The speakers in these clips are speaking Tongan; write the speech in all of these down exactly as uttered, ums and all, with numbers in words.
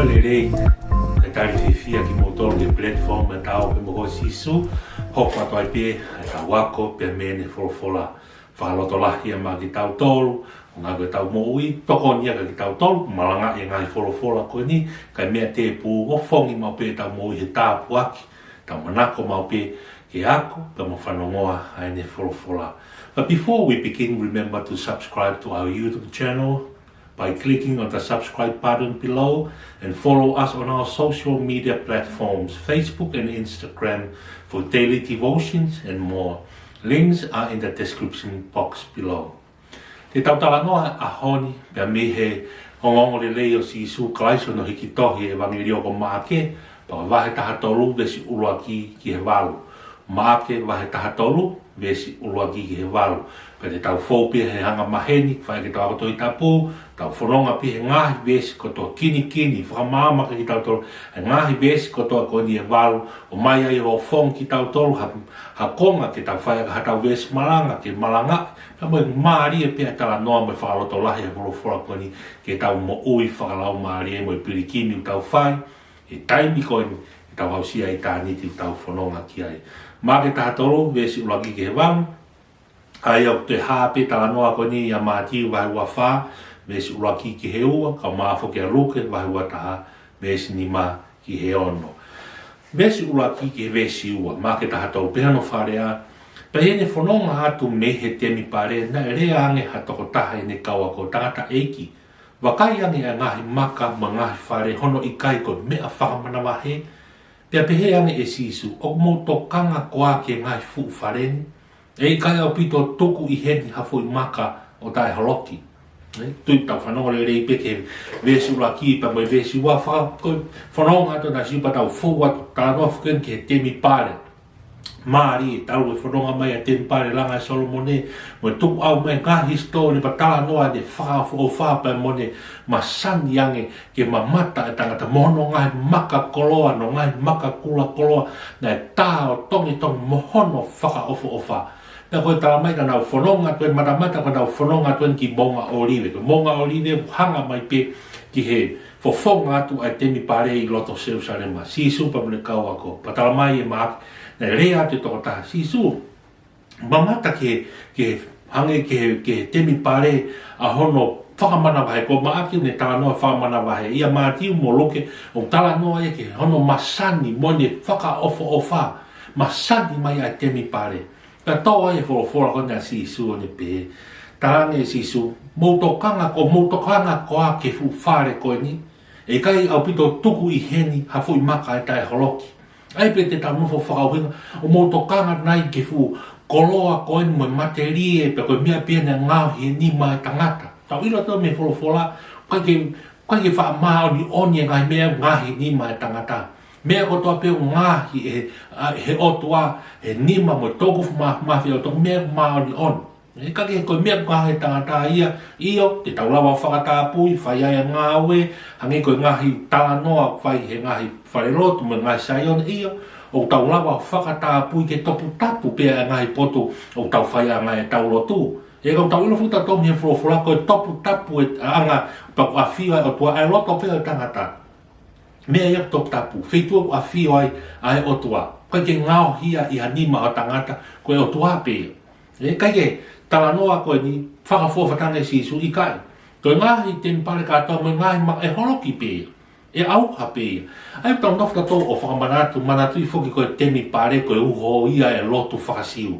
Lelei, ʻoku talitali fiefia kimoutolu he platform ʻa e Ta ō pē mo koe Sīsū, hoko atu ai pē ʻetau ako pea mo ʻene folofola. Fakalotolahi ia maʻa kitautolu, ʻo ngāue ʻetau moʻui, tokoni ia kia kitautolu, malangaʻi e ngaahi folofola ko eni, kae meʻa tēpū, ʻo fongi maʻu pē ʻetau moʻui he tāpuaki, tau manako maʻu pē ke ako, pea mo fanongoa ʻa ʻene folofola. But before we begin, remember to subscribe to our YouTube channel by clicking on the subscribe button below and follow us on our social media platforms, Facebook and Instagram, for daily devotions and more. Links are in the description box below. Te tau talanoa ʻaho ni, pea mei he ongoongolelei ʻo Sīsū Kalaisi ʻo ne hiki tohi ʻi he ʻevangeliō ko Maʻake, pea ko e vahe taha tolu veesi ʻuluaki ki he valu. Maʻake vahe taha tolu, veesi ʻuluaki ki he valu. Pea te tau fou pē he anga maheni, fai ke tau ako Tohi Tapu, tau fononga pē he ngaahi veesi kotoa kinikini, fakamaama kia kitautolu, he ngaahi veesi kotoa ko eni ʻe valu, ʻomai ai ʻo fongi kitautolu, ha, ha konga ke tau fai ʻaki haʻatau veesi malanga, ke malanga, pea mo e mālie pē ʻa e talanoa mo e fakalotolahi ʻa e folofola ko eni, ke tau moʻui fakalaumālie mo e pilikimi ʻoku tau fai, he taimi ko eni, ke tau aʻusia ʻitāniti ʻoku tau fononga ki ai. Maʻake taha tolu, veesi ʻuluaki ki he valu, ʻa ia ʻoku toe hā pē talanoa ko eni ʻia Mātiu vahe ua fā, veesi ʻuluaki ki he ua, kae ʻumaʻā foki ʻa Luke vahe ua taha, veesi nima ki he ono. Veesi ʻuluaki ki he veesi ua, Maʻake taha tolu, pehē hono fakalea: Pea ʻi heʻene fononga atu mei he temipale, naʻe lea ange ha tokotaha ʻi heʻene kau ako, Tangataʻeiki, vakai ange ʻa e ngaahi maka mo e ngaahi fale, hono ʻikai ko e meʻa fakamanavahē. Pea pehē ange ʻe Sīsū, ʻOku mou tokanga koā ki he ngaahi fuʻu fale ni? ʻE ʻikai ʻaupito tuku ʻi heni ha foʻi maka ʻo taʻeholoki. Ē, tui tau fanongo lelei pē ki he veesi ʻuluaki pea mo e veesi ua, faka-, ko e fononga atu ʻa Sīsū pea tau fou atu, talanoa foki eni ki he temipale. Mālie, talu e fononga mai ʻa e temipale, langa ʻe Solomone, mo e tukuʻau mai e ngaahi hisitōlia pea talanoa ʻene fakaʻofoʻofa pea mo ʻene masani ange ke mamata e tangata mo hono ngaahi maka koloa, hono ngaahi maka kula koloa, naʻe tā ʻo tongitongi mo hono fakaʻofoʻofa. Pea ko e talamai naʻa nau fononga atu eni, matamata ko ʻenau fononga atu eni ki Moʻunga ʻŌlive. Ko Moʻunga ʻŌlive ʻoku hanga mai pē ki he fofonga atu ʻa e temipale ʻi loto Selusalema. Sīsū pea mo ʻene kau ako. Pea talamai ʻe Maʻake, naʻe lea atu e tokotaha, Sīsū, mamata ki he, ki he, hangē ki he, ki he temipale ʻa hono fakamanavahē. Ko Maʻake ʻoku ne talanoa fakamanavahē. ʻIa Mātiu mo Luke ʻoku talanoa ia ki hono masani mo ʻene fakaʻofoʻofa. Masani mai ʻa e temipale. Pea tō ai e folofola ko eni ʻa Sīsū ʻo ne pehē, talaange ʻe Sīsū, Mou tokanga, ʻoku mou tokanga koā ki he fuʻu fale ko eni? ʻE ʻikai ʻaupito tuku ʻi heni ha foʻi maka ʻe taʻeholoki. ʻA ia pē te tau nofo fakaʻuhinga, ʻoku mou tokanga nai ki he fuʻu koloa ko eni mo e matelie, pea ko e meʻa pē ia naʻe ngaohi he nima e tangata. Tau ʻilo atu mei he folofola, ʻoku ʻikai ke, ʻoku ʻikai ke faʻa māʻoniʻoni e ngaahi meʻa ʻoku ngaohi he nima e tangata. Meʻa kotoa pē ʻoku ngaohi ʻe, ʻa, he ʻOtua, he nima mo e toʻukupu mā-, māfimafi ʻo e ʻOtua, meʻa ʻoku māʻoniʻoni. Ē, ka ke ko e meʻa ʻoku ngaohi he tangata ia, ʻio, te tau lava ʻo fakatapui, fai ai ʻa e ngāue, hangē ko e ngaahi talanoa ʻoku fai he ngaahi falelotu mo e ngaahi Saione, ʻio, ʻoku tau lava ʻo fakatapui ke toputapu pē ʻa e ngaahi potu ʻoku tau fai ai ʻetau lotu. Ē, ka ʻoku tau ʻilo foki tautolu mei he folofola ko e toputapu e anga pea ʻoku ʻafio ai e ʻOtua, ʻa e loto pē ʻo e tangata. Meʻa ia ʻoku toputapu, feituʻu ʻoku ʻafio ai ʻa e ʻOtua. ʻOku ʻikai ke ngaohi ia ʻi ha nima ʻo e tangata, ko e ʻOtua pē ia. Ē, ʻikai ke talanoa ko eni fakaʻofoʻofa, talaange ʻe Sīsū, ʻikai. Ko e ngaahi temipale kātoa mo e ngaahi maka ʻe holoki pē ia. ʻE ʻauha pē ia. ʻA ia tau nofo tautolu ʻo fakamanatu, manatuʻi foki ko e temipale ko e uho ia e lotu faka-Siu.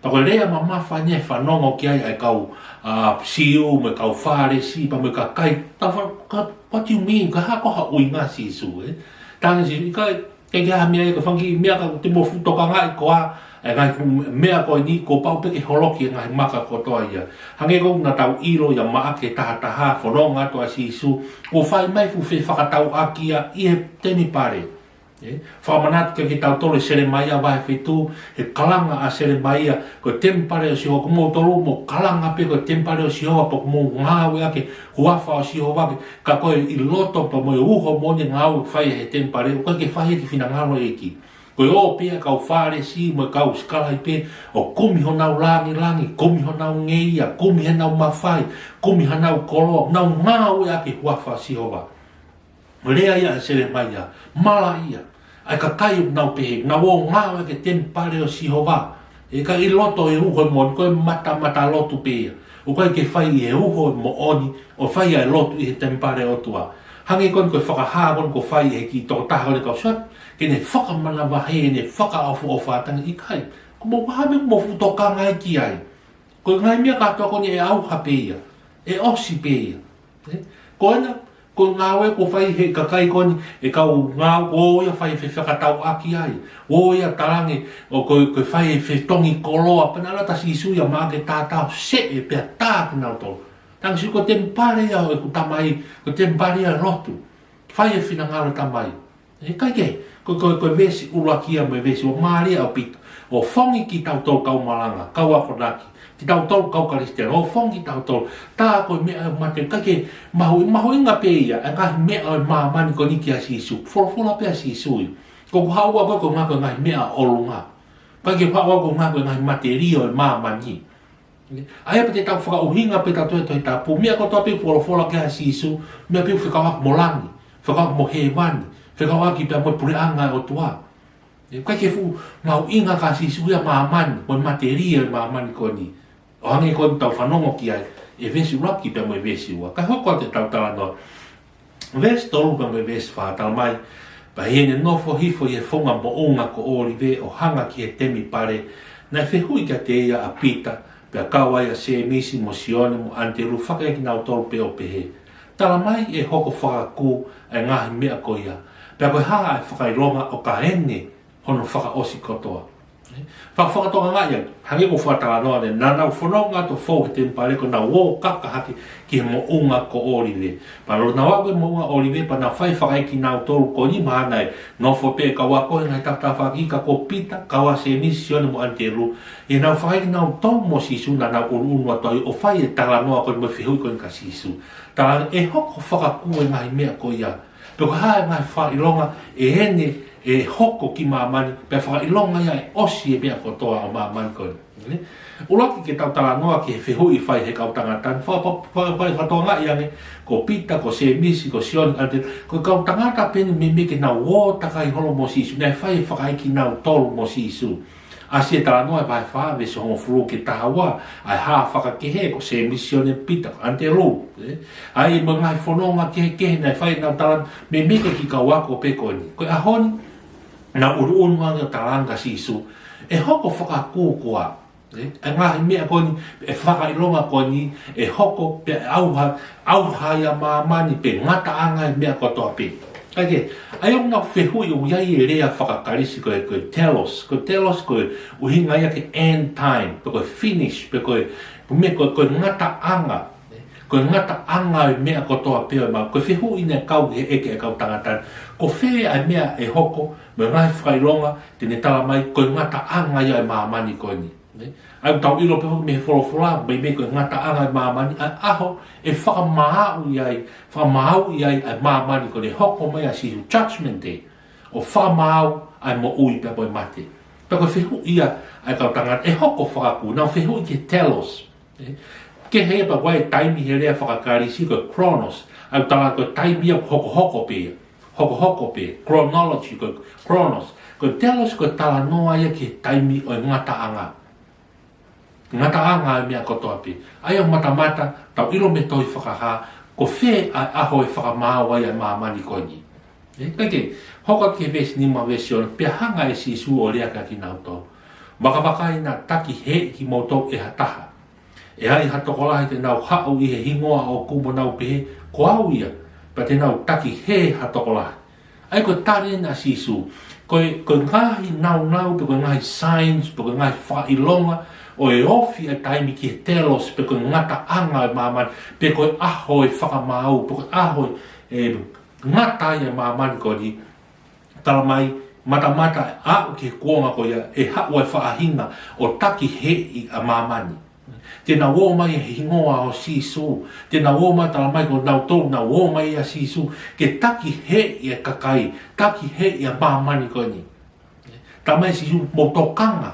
Pea ko e lea mamafa eni ʻe fanongo ki ai ʻa e kau, ā, Siu, mo e kau Fālesi, pea mo e kakai. Tau fa-, ka, what do you mean? Ko e hā ko ā hoʻo ʻuhinga Sīsū, ē? Talaange ʻe Sīsū, ʻikai, ʻikai ke ʻi ai ha meʻa ia, ko e fanga kiʻi meʻa ka te mou fuʻu tokangaʻi koā e ngaahi fuʻu meʻa ko eni, kuo pau pē ke holoki e ngaahi maka kotoa ia. Hangē ko ē naʻa tau ʻilo ʻia Maʻake taha taha, fononga atu ʻa Sīsū, kuo fai mai e fuʻu fefakatauʻaki ia ʻi he temipale. Ē, fakamanatu kia kitautolu ʻe Selemaia vahe fitu, he kalanga ʻa Selemaia, ko e temipale ʻo Sihova, ko moutolu mou kalanga pē ko e temipale ʻo Sihova, pea ʻoku mou ngāueʻaki e huafa ʻo Sihova, ka ko e ʻi loto pea mo e uho moʻoni e ngāue ʻoku fai he temipale, ʻoku ʻikai ke fai ia ki he finangalo ʻo e ʻEiki. Ko e ō pē ʻa e kau Fālesi mo e kau sikalaipe ʻo kumi honau lāngilangi, kumi honau ngeia, kumi heʻenau mafai, kumi haʻanau koloa, nau ngāueʻaki e huafa ʻo Sihova. Lea ia ʻa Selemaia, malaʻia. ʻA e kakai ʻoku nau pehē, nau ō ngāue ki he temipale ʻo Sihova. ʻIkai ʻi loto he uho moʻoni, ko e matamata lotu pē ia. ʻOku ʻikai ke fai ʻi he uho moʻoni, ʻo fai ʻa e lotu ʻi he temipale ʻo e ʻOtua. Hangē ko eni ko e fakahā ko eni ʻoku fai ʻe he kiʻi tokotaha ko eni kau sot, ke ne fakamanavahē, ne fakaʻofoʻofa atu ange, ʻikai. Ko mo vaha me mo futoka ngai ki ai. Ko e ngaahi meʻa kātoa ko eni ʻe ʻauha pē ia. ʻE ʻosi pē ia. Ē? Ko ena, ko e ngāue ʻoku fai he kakai ko eni, ʻe kau ngāue ʻoku ō ia fai e fefakatauʻaki ai. ʻOku ō ia talaange, ʻoku, ʻoku fai e fetongi koloa, pea naʻe ʻalu atu ʻa Sīsū ia Maʻake taha taha ʻo seʻe pea tā kinautolu. Talaange Sīsū ko e temipale ia ʻo ʻeku Tamai, ko e temipale ia ʻo e lotu. Fai e finangalo ʻo e Tamai. ʻIkai ke, ko, ko, ko e veesi ʻuluaki ia mo e veesi ua mālie ʻaupito. ʻOfongi kitautolu kau malanga, kau akonaki, kitautolu kau Kalisitiane, ʻofongi kitautolu. Tā ko e meʻa ʻo e mate, ʻikai ke mahu, mahuʻinga pē ia, ʻa e ngaahi meʻa ʻo e māmani ko eni kia Sīsū. Folofola pē ʻa Sīsū ia. Ko ʻeku haʻu au ko e ngaahi, ko e ngaahi meʻa ʻo ʻolunga. ʻIkai ke haʻu au ko e ngaahi, ko e ngaahi matelie ʻo e māmani. ʻA ia pea te tau fakaʻuhinga pē ʻetau Tohi Tapu, meʻa kotoa pē ʻoku folofola ki ai ʻa Sīsū, meʻa pē ʻoku fekauʻaki mo langi, fekauʻaki mo hēvani, fekauʻaki pea mo e puleʻanga ʻo e ʻOtua. ʻIkai ke fuʻu mahuʻinga kia Sīsū ia ʻa māmani, mo e matelie ʻo e māmani ko eni. ʻO hangē ko eni ʻoku tau fanongo ki ai, ʻi he veesi ʻuluaki pea mo e veesi ua. Kae hoko atu ʻetau talanoa. Veesi tolu pea mo e veesi fā, talamai, pea ʻi heʻene nofo hifo ʻi he funga moʻunga ko ʻŌlive ʻo hanga ki he temipale, naʻe fehuʻi kiate ia ʻa Pita, pea kau ai ʻa Sēmisi mo Sione mo ʻAnitelū, fakaekinautolu pē ʻo pehē, talamai ʻe hoko fakakū ʻa e ngaahi meʻa ko ia, pea ko e hā ʻa e fakaʻilonga ʻo ka ʻene hono fakaʻosi kotoa. Fa-, fakatokangaʻi ange, hangē ko e fakatalanoa eni, naʻa nau fononga atu ʻo fou he temipale ko ʻenau ō kaka hake ki he moʻunga ko ʻŌlive. Pea naʻa nau aʻu ki he moʻunga ʻŌlive, pea nau fai fakaekinautolu ko eni mahalo naʻe nofo pē kau ako he ngaahi tafaʻaki, ka ko Pita, kau ai ʻa Sēmisi, Sione mo ʻAnitelū. ʻI heʻenau fakaekinautolu mo Sīsū naʻa nau ʻunuʻunu atu ai ʻo fai e talanoa ko eni mo e fehuʻi ko eni kia Sīsū. Talaange ʻe hoko fakakū e ngaahi meʻa ko ia. Pea ko e hā e ngaahi fakaʻilonga ʻe ʻene ʻe hoko ki māmani, pea fakaʻilonga ia ʻe ʻosi e meʻa kotoa ʻo māmani ko eni. ʻUluaki ke tau talanoa ki he fehuʻi fai he kau tangata ni, fa-, fa-, fa-, fa-, fakatokangaʻi ange, ko Pita, ko Sēmisi, ko Sione, ʻAnitelū, ko e kau tangata pē eni meimei ke nau ō takai holo mo Sīsū, naʻe fai e fakaekinautolu mo Sīsū. ʻAsi e talanoa ʻi he vahe fā veesi hongofulu ki he taha ua, ʻa e hā fakakehe ko Sēmisi, Sione, Pita, ko ʻAnitelū, ē? ʻA ia mo e ngaahi fononga kehekehe naʻe fai ʻenau talanoa, meimei ko e kiʻi kau ako pē ko eni. Ko e ʻaho ni, naʻa nau ʻunuʻunu ange ʻo talaange kia Sīsū, ʻe hoko fakakū koā, ē? ʻA e ngaahi meʻa ko eni, e fakaʻilonga ko eni, ʻe hoko pea ʻauha, ʻauha ia ʻa māmani pe ngataʻanga e meʻa kotoa pē. ʻA ia, ʻa ia ʻoku nau fehuʻi ʻoku ʻi ai e lea faka-Kalisi ko e, ko e telos, ko e telos ko e ʻuhinga ia ki he end time, pe ko e finish, pe ko e, pe meʻa ko e, ko e ngataʻanga, ko e ngataʻanga e meʻa kotoa pē ʻo e mā-, ko e fehuʻi naʻe kau he ʻeke ʻa e kau tangata ni, ko fē ʻa e meʻa ʻe hoko, mo e ngaahi fakaʻilonga, te ne talamai, ko e ngataʻanga ia e māmani ko eni. Nē? ʻA ia ʻoku tau ʻilo pē foki mei he folofola, meimei ko e ngataʻanga e māmani, ʻa e ʻaho ʻe fakamaau ʻi ai, fakamaau ʻi ai ʻa e māmani ko eni, hoko mai ʻa Sīsū, Judgment Day, ʻo fakamaau ʻa e moʻui pea mo e mate. Pea ko e fehuʻi ia ʻa e kau tangata, ʻe hoko fakakū, nau fehuʻi ki he telos. Ē? Kehe ia pea ʻoku ʻi ai e taimi he lea faka-Kalisi ko e chronos, ʻa ia ʻoku tala ko e taimi ia ʻoku hokohoko pē ia. Hokohoko pē, chronology, ko e chronos. Ko e telos ko e talanoa ia ki he taimi ʻo e ngataʻanga. Ngataʻanga e meʻa kotoa pē. ʻA ia ʻoku matamata, tau ʻilo mei he tohi Fakahā, ko fē ʻa e ʻaho ʻe fakamaau ai ʻa e māmani ko eni. Ē, kae kehe, hoko atu ki he veesi nima, veesi ono, pea hanga ʻe Sīsū ʻo lea kiate kinautolu. Vakavakai naʻa taki heʻi kimoutolu ʻe ha taha. ʻE ai ha tokolahi te nau haʻu ʻi he hingoa ʻoʻoku mo nau pehē, ko au ia, pea te nau taki hē ha tokolahi. ʻA ia ko e tali eni ʻa Sīsū, ko e, ko e ngaahi nāunau pe ko e ngaahi signs, pe ko e ngaahi fakaʻilonga, ʻo e ofi e taimi ki he telos, pe ko e ngataʻanga e māmani, pe ko e ʻaho e fakamaau, pe ko e ʻaho e, e ngata ai e māmani ko eni, talamai, matamata ʻe aʻu ki he kuonga ko ia, ʻe haʻu e faʻahinga ʻo taki heʻi ʻa māmani. Te nau ō mai he hingoa ʻo Sīsū. Te nau ō mai, talamai ko nautolu, nau ō mai ʻia Sīsū. Ke taki heʻi e kakai, taki heʻi ʻa māmani ko eni. Talamai Sīsū, mou tokanga,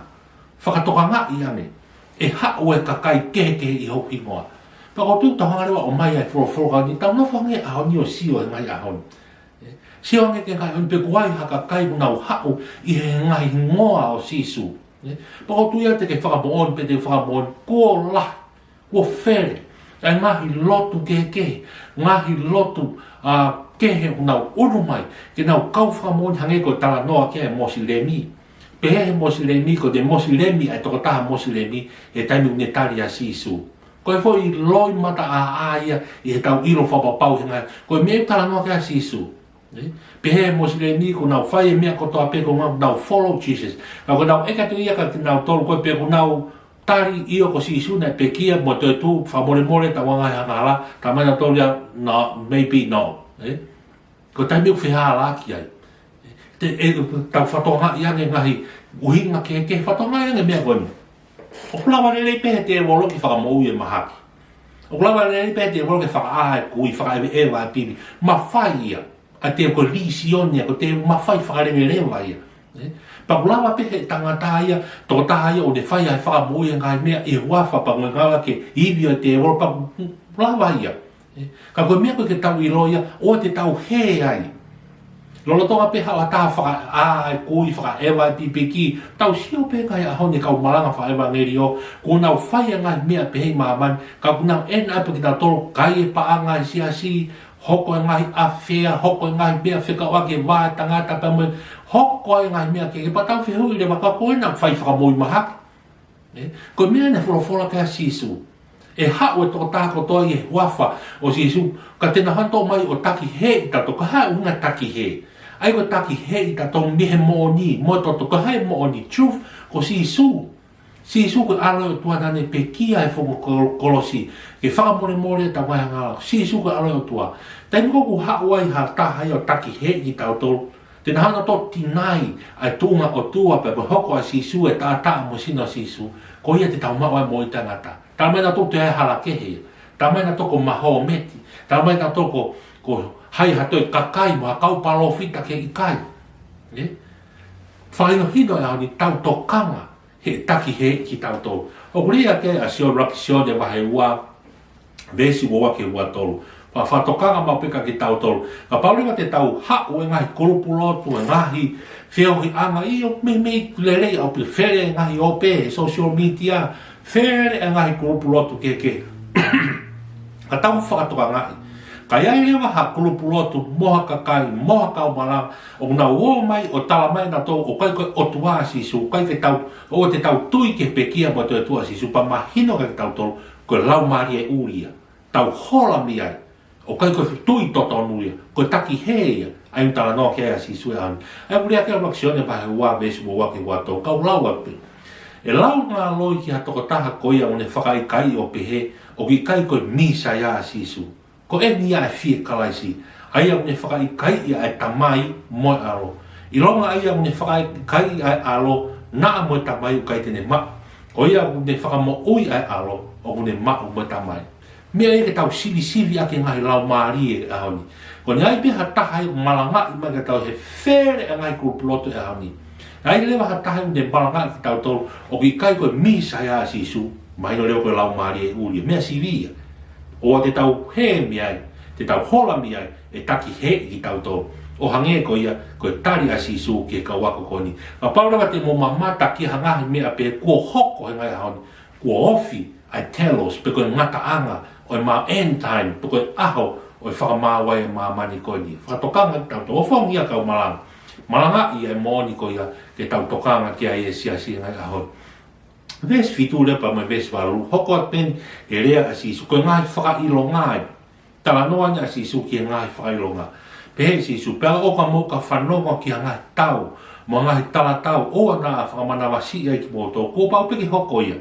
fakatokangaʻi ange. ʻE haʻu e kakai kehekehe ʻi hoku hingoa. Pea ko e tuʻu tau hanga leva ʻo ʻomai ʻa e folofola ko eni, tau nofo ange ʻaho ni ʻo sio he ngaahi ʻaho ni. Sio ange ki he ngaahi ʻaho ni pe ʻoku ʻi ai ha kakai ʻoku nau haʻu ʻi he ngaahi hingoa ʻo Sīsū. Nē? Pea ʻoku ou tui au te ke fakamoʻoni, pe te fakamoʻoni, kuo lahi, kuo fele ʻa e ngaahi lotu kehekehe, ngaahi lotu, ā, kehe ʻoku nau ʻunu mai, ke nau kau fakamoʻoni hangē ko e talanoa ki he Mosilemi. Pehē ʻe he Mosilemi, ko e Mosilemi, ʻa e tokotaha Mosilemi, he taimi ʻoku ne tali ʻa Sīsū. Ko e foʻi loʻimata ʻāʻā ia ʻi heʻetau ʻilo fakapapau he ngaahi. Ko e meʻa ʻoku talanoa ki ai ʻa Sīsū. Nē? Pehē ʻe he Mosilemi, ʻoku nau fai e meʻa kotoa pē ko e ʻuhinga ʻoku nau follow Jesus. Ka ʻoku nau ʻeke atu ia kia kinautolu ko ē pe ʻoku nau tali ʻio ko Sīsū naʻe pekia mo toetuʻu fakamolemole ʻetau ngaahi angahala, talamai ʻe nautolu ia, no, maybe no. Nē? Ko e taimi ʻoku fehālaaki ai. Te, ʻe, tau fakatokangaʻi ange ngaahi ʻuhinga kehekehe, fakatokangaʻi ange meʻa ko eni. ʻOku lava lelei pē he tēvolo ke fakamoʻui e mahaki. ʻOku lava lelei pē he tēvolo ke fakaʻā e kui, fakaʻeveʻeva e pipi. Mafai ia. ʻA e tēvolo ko e lisioni ia, ko e tēvolo mafai fakaleveleva ia. Nē? Pea ʻoku lava pē he tangata ia, tokotaha ia, ʻo ne fai ʻa e fakamoʻui e ngaahi meʻa ʻi he huafa pea mo e ngāue ke ivi ʻo e tēvolo, pea ʻoku lava ia. Nē? Ka ko e meʻa ko ē ke tau ʻilo ia, ʻoua te tau hē ai. Lolotonga pē haʻu ha taha fakaʻā e kui, fakaʻeva e pipiki, tau sio pē ki he ʻaho ni e kau malanga fakaʻevangeliō, ʻoku nau fai e ngaahi meʻa pehē ʻi māmani, ka ʻoku nau ʻena ai pē kinautolu, kai e paʻanga ʻi he siasi, hoko e ngaahi afea, hoko e ngaahi meʻa fekauʻaki e vā e tangata pea mo e, hoko e ngaahi meʻa kehekehe, pea tau fehuʻi leva ka ko ena ʻoku fai fakamoʻui mahaki. Nē? Ko e meʻa naʻe folofola ki ai ʻa Sīsū. ʻE haʻu e tokotaha kotoa ʻi he huafa ʻo Sīsū, ka te nau hanga ʻo toʻo mai ʻo takihēʻi kitautolu, ka ko e hā e ʻuhinga takihēʻi? ʻA ia ko e takihēʻi kitautolu mei he moʻoni, mo e toto, ko e hā e moʻoni, truth, ko Sīsū. Sīsū ko e ʻAlo ʻo e ʻOtua naʻa ne pekia he funga kol-, kolosi, ke fakamolemole ʻetau ngaahi angahala. Sīsū ko e ʻAlo ʻo e ʻOtua. Taimi ko ē ʻoku haʻu ai ha taha ia ʻo takihēʻi kitautolu, te nau hanga ʻo deny ʻa e tuʻunga ʻOtua pea mo e hoko ʻa Sīsū, e taʻataʻa mo e sino ʻo Sīsū, ko ia te tau maʻu ai e moʻui taʻengata. Talamai ʻe nautolu ʻoku toe ʻi ai e hala kehe. Talamai ʻe nautolu ko Mahometi. Talamai ʻe nautolu ko, ko hai ha toe kakai mo ha kau palōfita kehe, ʻikai. Nē? Fakahinohino e ʻaho ni, tau tokanga he takihēʻi kitautolu. ʻOku lea ki ai ʻa Sione, ʻuluaki Sione vahe ua, veesi ua ua ki he ua tolu. Pea fakatokanga maʻu pē kia kitautolu. Kapau leva te tau haʻu e ngaahi kulupu lotu, e ngaahi feohiʻanga, ʻio, meimei lelei ʻaupito, fele e ngaahi ope he social media, fele e ngaahi kulupu lotu kehekehe. Ka tau fakatokangaʻi, ka ʻi ai leva ha kulupu lotu, mo ha kakai, mo ha kau malanga, ʻoku nau ō mai ʻo talamai ʻe nautolu ʻoku ʻikai ko e ʻOtua ʻa Sīsū, ʻoku ʻikai ke tau, ʻoua te tau tui ki he pekia mo e toetuʻu ʻa Sīsū, pea mahino kia kitautolu, ko e laumālie ʻuli ia. Tau hola mei ai. ʻOku ʻikai ko e tui totonu ia. Ko e takihēʻi ia. ʻA ia ʻoku talanoa ki ai ʻa Sīsū he ʻaho ni. ʻA ia ʻoku lea ki ai ʻuluaki Sione vahe ua, veesi ua ua ki he ua tolu. Kau lau atu pē. ʻE laungālohi ki ha tokotaha ko ia ʻoku ne fakaʻikaiʻi ʻo pehē, ʻoku ʻikai ko e Mīsaia ʻa Sīsū. Ko eni ia ʻa e fie Kalaisi, ʻa ia ʻoku ne fakaʻikaiʻi ʻa e Tamai mo e ʻAlo. ʻIlonga ʻa ia ʻoku ne fakaʻikaiʻi ʻa e ʻAlo, naʻa mo e Tamai ʻoku ʻikai te ne maʻu. Ko ia ʻoku ne fakamoʻui ʻa e ʻAlo, ʻoku ne maʻu mo e Tamai. Meʻa ia ke tau sivisiviʻaki e ngaahi laumālie he ʻaho ni. Ko eni ʻi ai pē ha taha ia ʻoku malangaʻi mai kia kitautolu he fele e ngaahi kulupu lotu he ʻaho ni. ʻI ai leva ha taha ia ʻoku ne malangaʻi kia kitautolu ʻoku ʻikai ko e Mīsaia ʻa Sīsū, mahino leva ko e laumālie ʻuli ia. Meʻa sivi ia. ʻOua te tau hē mei ai, te tau hola mei ai, ʻe takihēʻi kitautolu. ʻO hangē ko ia, ko e tali ʻa Sīsū ki he kau ako ko eni. Kapau leva te mou mamata ki ha ngaahi meʻa pehē kuo hoko he ngaahi ʻaho ni, kuo ofi ʻa e telos, pe ko e ngataʻanga ʻo e mā-, end time, pe ko e ʻaho ʻo e fakamaau ai e māmani ko eni. Fakatokanga kitautolu, ʻofa ange ia kau malanga. Malangaʻi e moʻoni ko ia ke tau tokanga ki ai e siasi he ngaahi ʻaho ni. Veesi fitu leva pea mo e veesi valu, hoko atu pē eni e lea ʻa Sīsū, ko e ngaahi fakaʻilonga ia. Talanoa eni ʻa Sīsū ki he ngaahi fakaʻilonga. Pehē ʻe Sīsū, pea ʻo ka mou ka fanongo ki ha ngaahi tau, mo e ngaahi talatau, ʻoua naʻa fakamanavasiʻi ai kimoutolu, kuo pau pē ke hoko ia,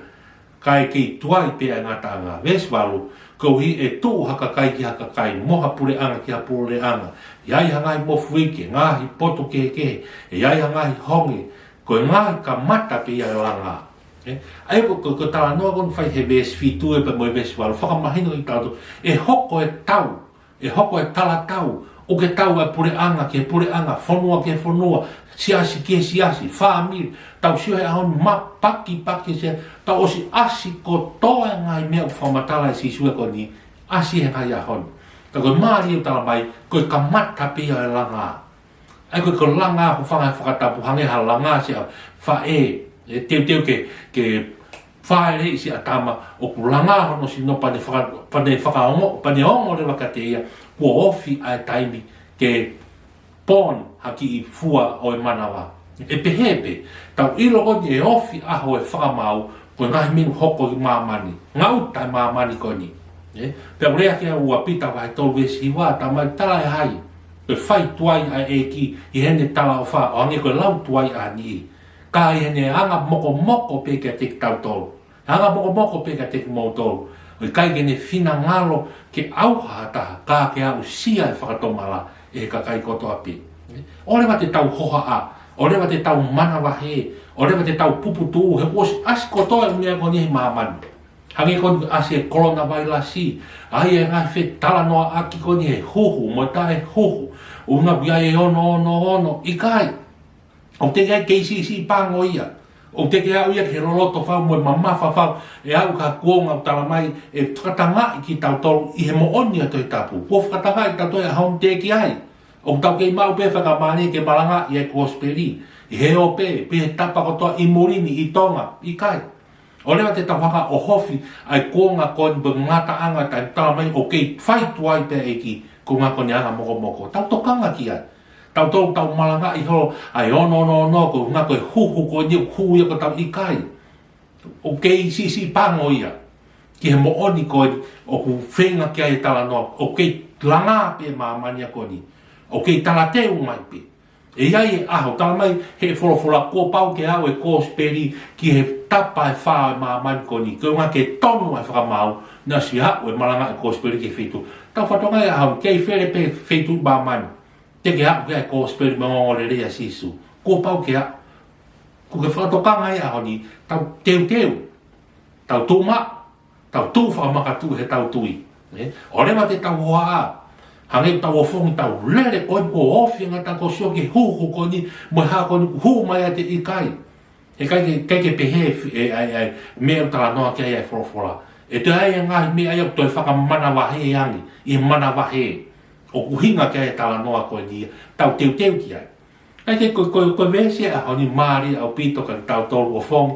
kae kei tuai pē ʻa e ngataʻanga. Veesi valu, koeʻuhi ʻe tuʻu ha kakai ki ha kakai, mo ha puleʻanga ki ha puleʻanga. ʻE ʻi ai ha ngaahi mofuike, ngaahi potu kehekehe, ʻe ʻi ai ha ngaahi honge, ko e ngaahi kamata pē ia e langa. Ē? ʻA ia ko, ko, ko e talanoa ko eni fai he veesi fitu ē pea mo e veesi valu, fakamahino kiate kitautolu, ʻe hoko e tau, ʻe hoko e talatau, ʻoku ke tau ʻa e puleʻanga ki he puleʻanga, fonua ki he fonua, siasi ki he siasi, fāmili, tau sio he ʻaho ni, mapakipaki sia, tau ʻosi ʻasi kotoa e ngaahi meʻa ʻoku fakamatala ʻe Sīsū ko eni, ʻasi he ngaahi ʻaho ni. Ka ko e mālie ʻoku talamai, ko e kamata pē ia e langa. ʻA ia ko e, ko e langa, ko e fanga fakatapu, hangē ha langa siʻa faʻē, ʻe teuteu ke, ke fāʻeleʻi siʻa tama, ʻoku langa hono sino pea ne faka-, pea ne fakaongo, pea ne ongo leva kiate ia, kuo ofi ʻa e taimi ke pō ha kiʻi fua ʻo e manava. ʻE pehē pē, tau ʻilo ko eni ʻe ofi ʻaho e fakamaau, ko e ngaahi meʻa ʻoku hoko ʻi māmani. Ngaʻuta e māmani ko eni. ʻE, pea ʻoku lea ki ai ua Pita vahe tolu veesi hiva, talamai tala ʻe hai, ko e fai tuai ʻa e ʻEiki ʻi heʻene talaʻofa, ʻo hangē ko e lau tuai ʻa e niʻihi. Ka ʻi heʻene anga mokomoko pē kiate kitautolu. Anga mokomoko pē kiate kimoutolu. ʻOku ʻikai ke ne finangalo ke ʻauha ha taha, ka ke aʻusia e fakatomala ʻe he kakai kotoa pē. ʻOleva te tau hohaʻa, ʻoleva te tau manavahē, ʻoleva te tau puputuʻu, he kuo ʻosi ʻasi kotoa e meʻa ko eni he māmani. Hangē ko eni ʻasi e kolona vailasi, ʻa ia e ngaahi fetalanoaʻaki ko eni he huhu, mo e taʻehuhu, ʻuhinga ʻoku ʻi ai e ono ono ono, ʻikai. ʻOku teʻeki ai ke siʻisiʻi pango ia. ʻOku teʻeki aʻu ia ki he loloto fau mo e mamafa fau, ʻe aʻu ki ha kuonga ʻoku talamai ʻe fakatangaʻi kitautolu ʻi he moʻoni ʻa e Tohi Tapu. Kuo fakatangaʻi kitautolu ʻe he ʻaho ni, teʻeki ai. ʻOku tau kei maʻu pē fakamāni ke malangaʻi e kosipeli ʻi he ope, pe he tapa kotoa ʻi muli ni ʻi Tonga, ʻikai. ʻOleva te tau hanga ʻo ʻohofi ʻa e kuonga ko eni mo e ngataʻanga, taimi talamai ʻoku kei fai tuai pē ʻEiki, ko e ʻuhinga ko ʻene anga mokomoko. Tau tokanga ki ai. Tau tau, tau malangaʻi holo ʻa e ono ono ono, ko e ʻuhinga ko e huhu ko eni ʻoku hū ia ko e tau, ʻikai. ʻOku kei siʻisiʻi pango ia ki he moʻoni ko eni ʻoku feinga ki ai e talanoa, ʻoku kei langa pē māmani ko eni, ʻoku kei talateu mai pē. ʻE ʻi ai e ʻaho, talamai he folofola, kuo pau ke aʻu e kosipeli ki he tapa ʻe fā ʻo e māmani ko eni, ko e ʻuhinga ke tonu ʻa e fakamaau, naʻa siʻi aʻu e malangaʻi e kosipeli ki he feituʻu. Tau fakatokangaʻi e ʻaho ni, kei fele pē feituʻu ʻi māmani te ke aʻu ki ai e kosipeli mo e ongoongolelei ʻa Sīsū. Kuo pau ke aʻu. Ko e fakatokangaʻi e ʻaho ni, tau teuteu, tau tuʻu maʻu, tau tuʻu fakamakatuʻu he tau tui. ʻE, ʻoleva te tau hohaʻa, hangē tau ʻofongi, tau lele ko eni kuo ofi ngata, kuo sio ki he huhu ko eni, mo e hā ko eni ʻoku hū mai ʻiate, ʻikai. He ʻikai ke, ʻikai ke pehē ʻe, ʻe, ʻe, meʻa ʻoku talanoa ki ai e folofola. ʻE toe ʻi ai e ngaahi meʻa ia ʻoku toe fakamanavahē ange, ʻi he manavahē. ʻOku ʻuhinga ki ai e talanoa ko eni ia, tau teuteu ki ai. ʻA ia ko e, ko e, ko e veesi ʻo e ʻaho ni mālie ʻaupito kiate kitautolu ʻofongi.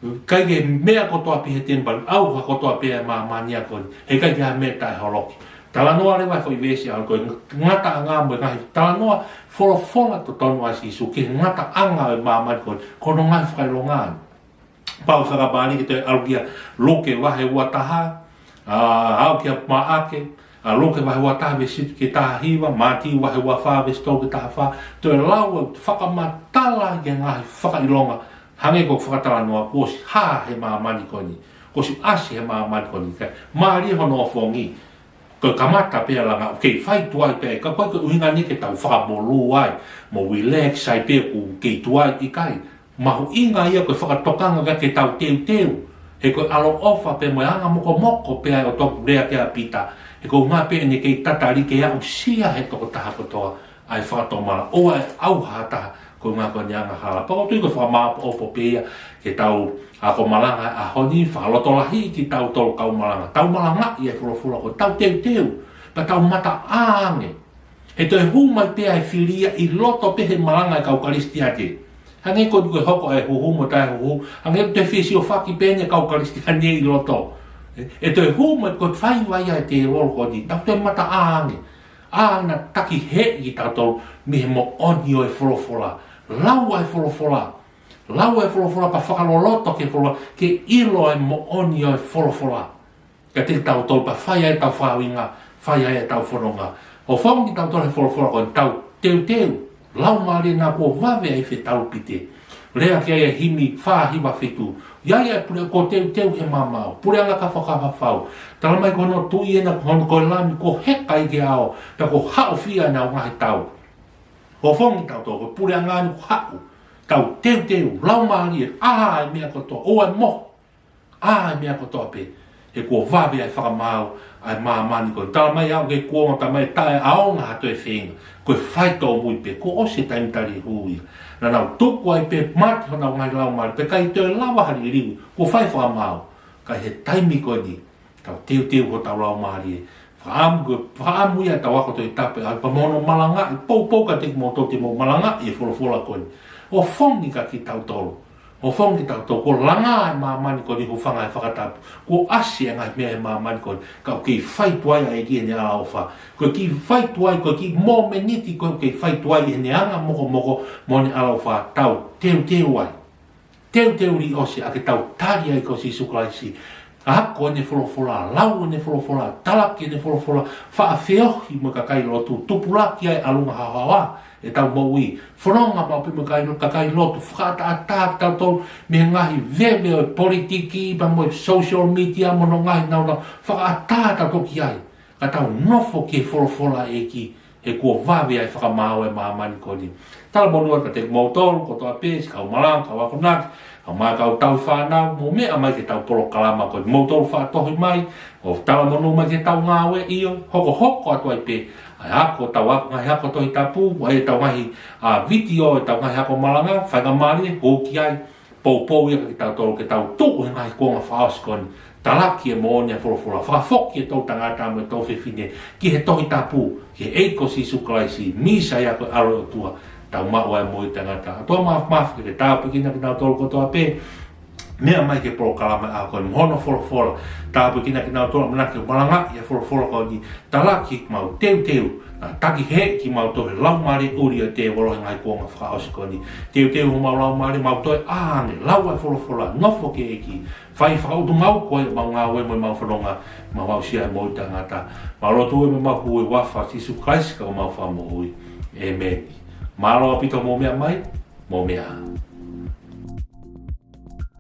ʻIkai ke meʻa kotoa pē he temipale, ʻauha kotoa pē ʻa e māmani ko eni. He ʻikai ke ʻi ai ha meʻa taʻeholoki. Talanoa leva e foʻi veesi ʻo e ʻaho ni ko e ngataʻanga mo e ngaahi talanoa folofola totonu ʻa Sīsū ki he ngataʻanga ʻo e māmani ko eni, ko hono ngaahi fakaʻilonga ni. Pau fakamālie ke toe ʻalu kia Luke vahe ua taha, ʻa, aʻu kia Maʻake, ʻa, Luke vahe ua taha veesi fitu ki he taha hiva, Mātiu vahe ua fā veesi tolu ki he taha fā, toe lau ʻo fakamatala ki he ngaahi fakaʻilonga, hangē ko e fakatalanoa, kuo ʻosi hā he māmani ko eni, kuo ʻosi ʻasi he māmani ko eni. Ka mālie hono ʻofongi, ko e kamata pē ʻa e langa, ʻoku kei fai tuai pē, ka ʻoku ʻikai ko e ʻuhinga eni ke tau fakamolū ai, mo relax ai pē ʻoku kei tuai, ʻikai. Mahuʻinga ia ko e fakatokanga ka ke tau teuteu. He ko e ʻaloʻofa pē mo e anga mokomoko pē ʻa e ʻOtua, ʻoku lea ki ai ʻa Pita. He ko e ʻuhinga pē ʻene kei tatali ke aʻusia ʻe he tokotaha kotoa ʻa e fakatomala, ʻoua ʻe ʻauha ha taha, ko e ʻuhinga ko ʻene angahala. Pea ʻoku ou tui ko e fakamāopoopo pē ia ke tau ako malanga he ʻaho ni, fakalotolahiʻi kitautolu kau malanga. Tau malangaʻi e folofola ko ē, tau teuteu, pea tau mataʻanga ange. He toe hū mai pē ʻa e fili ia ʻi loto pē he malanga ʻa e kau Kalisitiane. Hangē ko eni ko e hoko ʻa e huhu mo e taʻehuhu, hangē ʻoku toe fesiofaki pē eni e kau Kalisitiane ʻi loto. ʻE, ʻe toe hū mai, ko e faiva ia ʻa e tēvolo ko eni, tau toe mataʻanga ange. ʻA ʻene takiheeʻi kitautolu mei he moʻoni ʻo e folofola. Lau ʻa e folofola. Lau ʻa e folofola pea fakaloloto ki he folofola, ke ʻilo e moʻoni ʻo e folofola. Kiate kitautolu pea fai ai ʻetau fāinga, fai ai ʻetau fononga. ʻOfongi kitautolu he folofola ko eni, tau teuteu, laumālie naʻa kuo vave ʻa e fetalupite. Lea ki ai e himi fā hiva fitu. ʻI ai ʻa e pule kuo teuteu he maama, puleʻanga ka fakafafau. Talamai ko hono tui ʻena, ko hono ko e lami kuo heka ʻi he ʻao, pea kuo haʻofia ʻenau ngaahi tau. ʻOfongi kitautolu, ko e puleʻanga ni kuo haʻu. Tau teuteu, laumālie, ʻā e meʻa kotoa, ʻoua ʻe mohu. ʻĀ e meʻa kotoa pē, he kuo vave ʻa e fakamaau ʻa e māmani ko eni. Talamai aʻu ki he kuonga talamai taʻeʻaonga ha toe feinga. Ko e fai tōmui pē, kuo ʻosi e taimi tali hū ia. Naʻa nau tuku ai pē mate honau ngaahi laumālie, pea ʻikai toe lava ha liliu, kuo fai fakamaau. Ka ʻi he taimi ko eni, tau teuteu hotau laumālie, Fakaʻamu, ko e fakaʻamu ia ʻetau ako Tohi Tapu, ʻa e pea mo hono malangaʻi, poupou kiate kimoutolu te mou malangaʻi e folofola ko eni. ʻOfongi kiate kitautolu. ʻOfongi kiate kitautolu, kuo langā e māmani ko eni, hūfanga he fakatapu. Kuo ʻasi e ngaahi meʻa he māmani ko eni, ka ʻoku kei fai tuai ʻa e ʻEiki ʻi heʻene ʻaloʻofa. Ko e kiʻi fai tuai, ko e kiʻi momeniti ko ē ʻoku kei fai tuai ʻi heʻene anga mokomoko mo ʻene ʻaloʻofa, tau teuteu ai. Teuteu liʻosi ʻa ke tau tali ai ko Sīsū Kalaisi. Ako ʻene folofola, lau ʻene folofola, talaki ʻene folofola, faʻa feohi mo e kakai lotu, tupulaki ai ʻalunga haohaoa ʻetau moʻui. Fononga maʻu pē mo e kakai, kakai lotu, fakaʻataʻatā kitautolu mei he ngaahi veve ʻo e politiki, pea mo e social media, mo hono ngaahi nāunau, fakaʻatā kitautolu ki ai. Ka tau nofo ki he folofola ʻa e ʻEiki, he kuo vave ai e fakamaau ʻa e māmani ko eni. Talamonū atu kiate kimoutolu kotoa pē, siʻi kau malanga, kau akonaki, kau mai kau tauhi fānau, mou meʻa mai ki heʻetau polokalama ko eni. Moutolu faʻa tohi mai, ʻo talamonū mai ki heʻetau ngāue, ʻio, hokohoko atu ai pē ʻa e ako, ʻetau ako, ngaahi ako Tohi Tapu, ʻa ʻetau ngaahi, ʻa, vitiō, ʻetau ngaahi ako malanga, faingamālie, hū ki ai, poupou ia kiate kitautolu ke tau tuʻu he ngaahi kuonga fakaʻosi ko eni. Talaki e moʻoni ʻa e folofola, fakafoki e toʻutangata mo e toʻufefine ki he Tohi Tapu, ki he ʻEiki ko Sīsū Kalaisi, Mīsaia ko e ʻAlo ʻo e ʻOtua, tau maʻu ai e moʻui taʻengata. ʻOtua Māfimafi, ke ke tāpuekina kinautolu kotoa pē, meʻa mai ki he polokalama ʻa ko eni mo hono folofola, tāpuekina kinautolu ʻamanaki ʻo malangaʻi ʻa e folofola ko eni, talaki kimautolu, teuteu, naʻa taki he kimautolu he laumālie ʻuli ʻo e tēvolo he ngaahi kuonga fakaʻosi ko eni. Teuteu homau laumālie, mau toe ʻā ange, lau ʻa e folofola, nofo ki he ʻEiki, fai fakaʻutumauku ai ʻemau ngāue mo ʻemau fononga, mau aʻusia e moʻui taʻengata. Mau lotu ē mo mau hū he huafa ʻo Sīsū Kalaisi ko homau Fakamoʻui. ʻĒmeni. Mālō ʻaupito hoʻomou meʻa mai, mou meʻa ā.